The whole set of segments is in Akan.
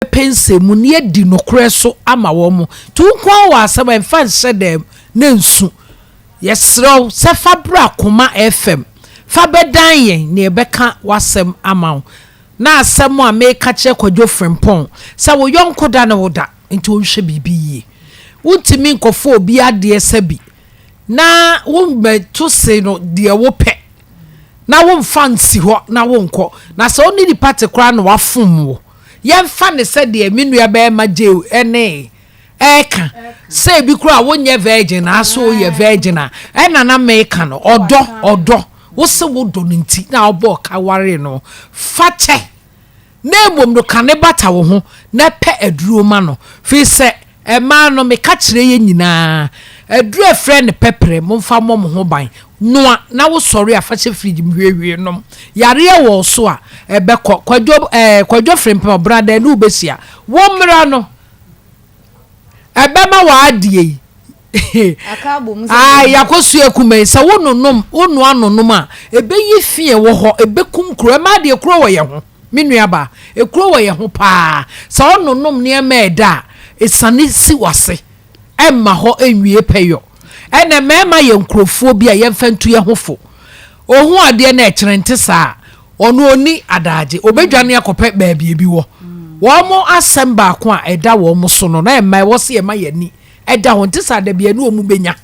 Yɛbɛpɛ nsɛm mu na yɛadi nokorɛ so ama wɔn. Nti wo nko ara wɔ asɛm a, mfa nhyɛ dɛm na nsu. Yɛsrɛ wo sɛ fa bra Koma FM, fa bɛdan yɛn na yɛbɛka w'asɛm ama wo. Na asɛm a meka kyerɛ Kwadwo Frimpong, sɛ wo yɔnko da ne wo da, nti ɔnhwɛ biribi yie. Wontumi nkɔfa obi adeɛ sɛbi na wommɛto se no deɛ wopɛ na womfa nsi hɔ na wonkɔ. Na sɛ wo ne nipa te koraa na wafom wo, yɛmfa no sɛ deɛ me nua barima Jay ne ɛreka sɛ ebi koraa wonyɛ virgin anaasɛ woyɛ virgin a, ɛna na meka no, ɔdɔ, ɔdɔ, wo se wodɔ no nti na wobɔɔ ka waree no, fa kyɛ. Na mmom no ka ne bata wo ho na pɛ aduro ma no, firi sɛ mmaa no, meka kyerɛ yɛn nyinaa, aduro a ɛfrɛ no pɛprɛ, momfa mmɔ mo ho ban, noa na wo sɔre a fa hyɛ fridge mu hwiehwie nom, yareɛ wɔ wo so a, ɛbɛkɔ. Kwadwo eh, Kwadwo Frimpong, bra dɛn ne wo bɛhyia, wo mmra no, ɛbɛma w'adeɛ yi. Ae, yɛakɔsua akuma yi, sɛ wononom, wonoa nonom a, ɛbɛyi fi a ɛwɔ hɔ, ɛbɛkum kuro. Ɛma adeɛ kuro wɔ yɛn ho, me nuabaa, ekuro wɔ yɛn ho paa. Sɛ wononom nneɛma a ɛda a, ɛsane si w'ase, ɛmma hɔ nwie pɛyɔ. Ɛnna mmarima yɛ nkurɔfoɔ bi a yɛmfa ntu yɛn ho fo. Ɔhu adeɛ na ɛkyerɛ nte saa a, ɔno ɔnni adaagye, ɔbɛdwane akɔpɛ baabi ebi wɔ. Wɔn asɛm baako a ɛda wɔn so no, na ɛmma ɛwɔ sɛ yɛma yɛn ani da hɔ, nte saa da bi ɛne wɔn bɛnya.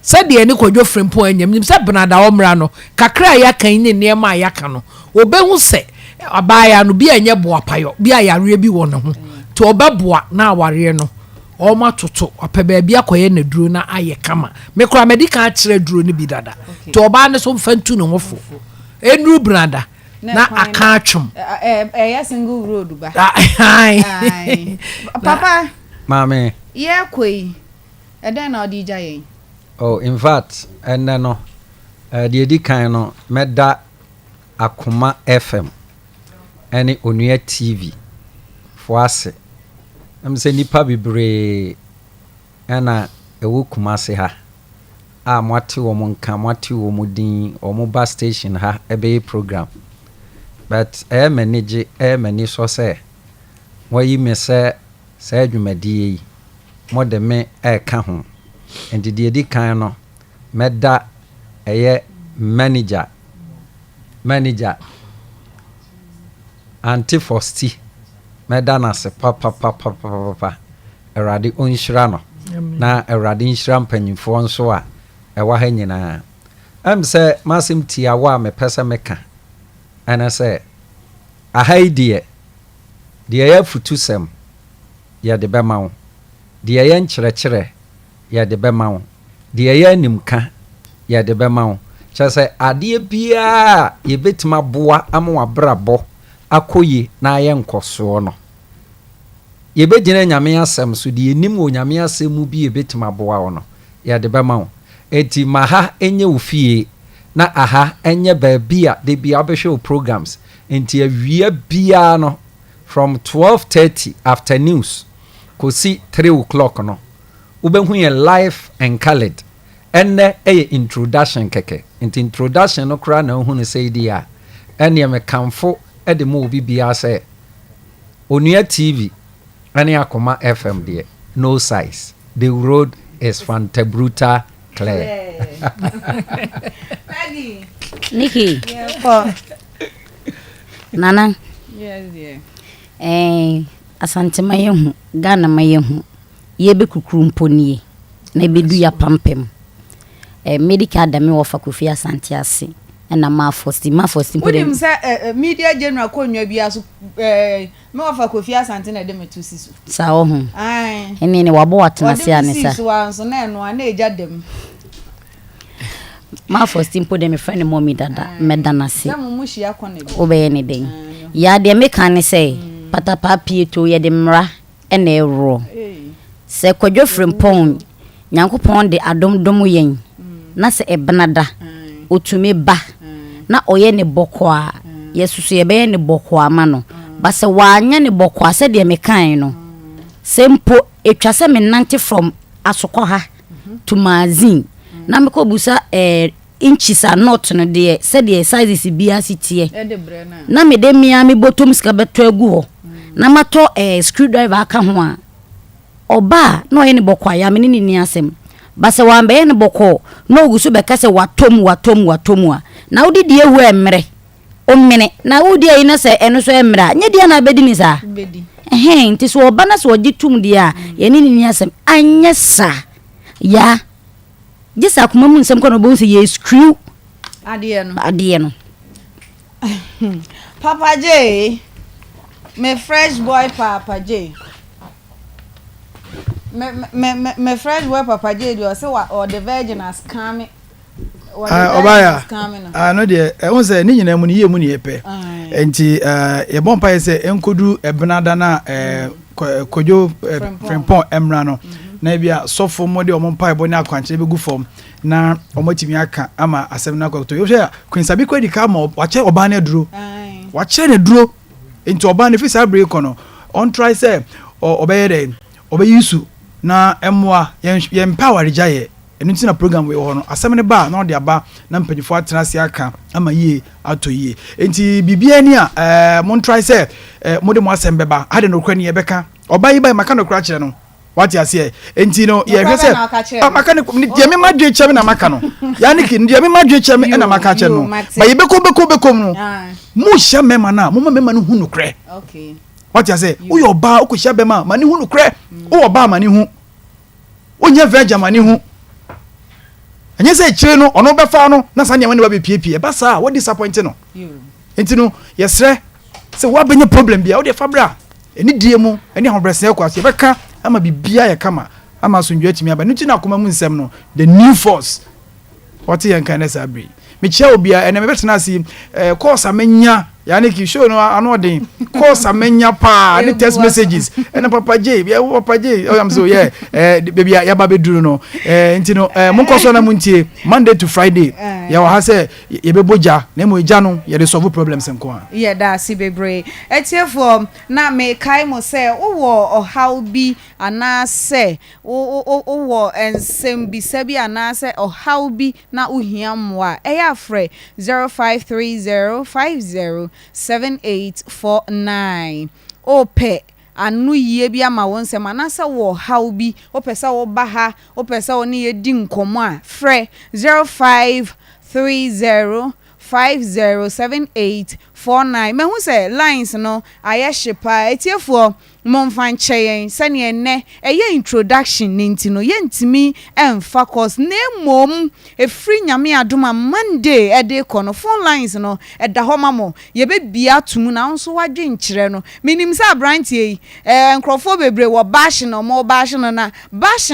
Sɛdeɛ ɛne Kwadwo Frimpong anya, menim sɛ Benada ɔmmra no, kakra a yɛaka yi ne nneɛma a yɛaka no, ɔbɛhu sɛ abaayewa no, bi a ɛnyɛ boapayɔ, bi a yareɛ bi wɔ ne ho, nti ɔbɛboa na awareɛ no wɔatoto, wapɛ baabi akɔyɛ n'aduro na ayɛ kama. Me koraa madi kan akyerɛ aduro no bi dada, nti ɔbaa no so mfa ntu ne ho fo. Ɛnnuru Benada na aka atwom. Ɛyɛ single road ba. Papa. Maame. Yɛrekɔ yi, ɛdɛn na wode regya yɛn? Oh, in fact, ɛnnɛ no, deɛ ɛdi kan no, mɛda Akoma FM ne Onua TV foɔ ase. Ɛm sɛ nnipa bebree na ɛwɔ Kumasi ha a moate wɔn nka, moate wɔn din, wɔn ba station ha ɛbɛyɛ program. But ɛyɛ m'anigye, ɛyɛ m'anisɔ sɛ Wɔayi me sɛ saa dwumadie yi, mode me reka ho. Enti deɛ ɛdi kan no, mɛda ɛyɛ manager, manager, Auntie Fosti, mɛda no ase papapapapapa. Awurade ɔnhyira no, na Awurade nhyira mpanyinfoɔ nso a ɛwɔ ha nyinaa. Ɛm sɛ m'asɛm tiawa a mepɛ sɛ meka ɛne sɛ, Aha yi deɛ, deɛ ɛyɛ afutusɛm, yɛde bɛma wo, deɛ ɛyɛ nkyerɛkyerɛ, yɛde bɛma wo, deɛ ɛyɛ animka, yɛde bɛma wo. Kyerɛ sɛ, adeɛ biara a yɛbɛtumi aboa ama w'abrabɔ akɔ yie na ayɛ nkɔsoɔ no, yɛbɛgyina Nyame asɛm so, deɛ yɛnim wɔ Nyame asɛm mu bi a ɛbɛtumi aboa wo no, yɛde bɛma wo. Enti ma ha nyɛ wo fie, na aha nyɛ baabi a da biara wobɛhwɛ wo programs. Enti awia biara no, from 12:30 after news kɔsi 3 o'clock no, wobɛhu yɛn live and coloured. Ɛnnɛ yɛ introduction kɛkɛ, nti introduction no koraa na wohu no sei deɛ a, ɛnneɛ mekamfo de ma obi biara sɛ Onua TV ne Akoma FM deɛ, no size, the road is fantabruta clear. Nikki. Nana. Yes dear. Eh, Asante ma yɛhu, Ghana ma yɛhu. Yɛbɛkukuru mpo nie na ɛbɛdu yɛ apampam. Eh, Medical da me wɔfa Kofi Asante ase ɛna maa Fosti, maa Fosti mpo Wonim sɛ eh, eh, media general kɔ nnwa biara so eh, Me wɔfa Kofi Asante na ɛde me to si so. Saa wɔ ho. Ae. Ɛne ne wabɔ watena ase a ne sa. Ɔde me sii so ara nso na ɛno a na egya da mu. Ma Fosti mpo deɛ mefrɛ no mɔmi dada mɛda no ase. Sɛ mo mo hyia kɔ ne bi. Wobɛyɛ ne dɛn? Yaa deɛ meka ne sɛ patapaa pieto yɛde mmara na ɛworɔ. Sɛ Kwadwo Frimpong Nyankopɔn de adom dom yɛn na sɛ ɛbena da ɔtumi ba na ɔyɛ ne bɔkɔɔ a, yɛsoso yɛbɛyɛ ne bɔkɔɔ ama no. But sɛ wanyɛ ne bɔkɔɔ a, sɛdeɛ mekaeɛ no, sɛ mpo ɛtwa sɛ menante from Asokɔ ha to Mazin na mekɔbusa eh, inches a not no deɛ sɛdeɛ sizes biara si teɛ na mede me ara me bɔtɔm sika bɛtɔ agu hɔ. na matɔ eh, screw driver aka ho a, ɔba a na ɔyɛ ne bɔkɔɔ a, yɛ a me ne no nni asɛm. But sɛ wambɛyɛ no bɔkɔɔ na ɔgu so bɛka sɛ watɔ mu, watɔ mu, watɔ mu a, na wode di awu a ɛmmerɛ. Omene. Na wodi ayi na sɛ ɛno nso ɛmmerɛ a, nyɛ di a na abɛdi ne saa. Ɛhɛn, nti sɛ ɔba na sɛ ɔgye tom deɛ a, yɛne no nni asɛm. Anyɛ saa, yaa. Gye sɛ akoma mu nsɛm kɔ na ɔbɛhu sɛ yɛ screw adeɛ no. Adeɛ no. Papa J, me fresh boy Papa J. Me me me me fresh boy Papa J deɛ ɔsɛ wa ɔde virgin ascan me. Ɔbaa ya no deɛ ɛho sɛ ne nyinaa mu no yie mu ne yɛpɛ nti yɛbɔ mpa yɛ sɛ ɛnkɔduru ɛbenada no a Kwadwo Frimpong mmra no na ebi a sɔfo mo de wɔn mpaebɔ ne akwankyerɛ bɛgu fam na wɔatumi aka ama asɛm no akɔtɔ. Yɛhwɛ a Queen Sabi kɔ adi ka ma wakyɛ ɔbaa no aduro. Wakyerɛ no aduro. Nti ɔbaa no fi saa bere kɔ no ɔntrae sɛ ɔbɛyɛ dɛ ɔbɛyi su na mmoa yɛn mpɛ awaregyaeɛ. Ɛno nti na program wei wɔ hɔ no. Asɛm no ba a na ɔde aba na mpanyinfoɔ atena ase aka ama yie atɔ yie. Nti biribiara ni a ɛɛ montrae sɛ ɛɛ mode mo asɛm bɛba. Ha de nokorɛ ni yɛbɛka. Ɔbaa yi bae maka nokorɛ akyerɛ no. Wate aseɛ? Nti no yɛhwɛ sɛ ah maka ne deɛ me ma dwe kyɛ me na maka no. Yaniki deɛ me ma dwe kyɛ me ɛna maka akyerɛ no. Ba yɛbɛkɔ bɛkɔ bɛkɔ mu no mo hyia mmarima no a moma mmarima no hu nokorɛ. Wate aseɛ? Woyɛ ɔbaa wokɔhyia bɛrima a ma ne hu nokorɛ. Wowɔ ɔbaa ma ne hu. Wonyɛ virgin ma ne hu. Ɛnyɛ sɛ akyire no ɔno bɛfa no na saa nneɛma no ba bɛpiepie. Ɛba saa a wo disappoint no. Nti no yɛsrɛ sɛ woabɛnya problem bi a wode fa bra anidie mu ne ahobrɛsɛɛ kwa so. Yɛbɛka ama biribiara ayɛ kama ama asomdwoeɛ atumi aba. Ɛno nti na akoma mu nsɛm no, the new force Wɔte yɛn nka ɛnɛ saa bere yi. Mekyia obiara, ɛnɛ mebɛtena ase yi, eh, calls a manya, Yannick, show no ano ɔden, calls a manya paa, ne text messages, ɛna Papa J, yeah, Papa J, oh, I'm so, yeah, eh, baby, a yaba bɛduru no, eh, nti no, eh, monkɔ so na montie, Monday to Friday, yɛwɔ ha sɛ yɛbɛbɔ gya, na mmom gya no, yɛde solve problems nko a. Yɛda ase bebree. Atiefoɔ, na mekae mo sɛ wowɔ ɔhaw bi anaasɛ Wowɔ nsɛmbisa bi anaasɛ ɔhaw bi na wohia mmoa a, ɛyɛ a frɛ 0530 50 7849. Wopɛ anoyie bi ama wo nsɛm anaasɛ wowɔ ɔhaw bi, wopɛ sɛ woba ha, wopɛ sɛ wo ne yɛ di nkɔmmɔ a, frɛ 0530 50 7849. Mahu sɛ lines no ayɛ hye paa. Atiefoɔ, Momfa nkyɛ yɛn, sɛdeɛ nnɛ ɛyɛ introduction no nti no yɛntumi mfa course na mmom ɛfiri Nyame adom a Monday ɛde rekɔ no phone lines no ɛda hɔ ma mo, yɛbɛbue ato mu na wo nso w'adwenkyerɛ no. Menim sɛ abranteɛ yi eh, nkorɔfoɔ bebree wɔ bashing a wɔrebashe no na bashing.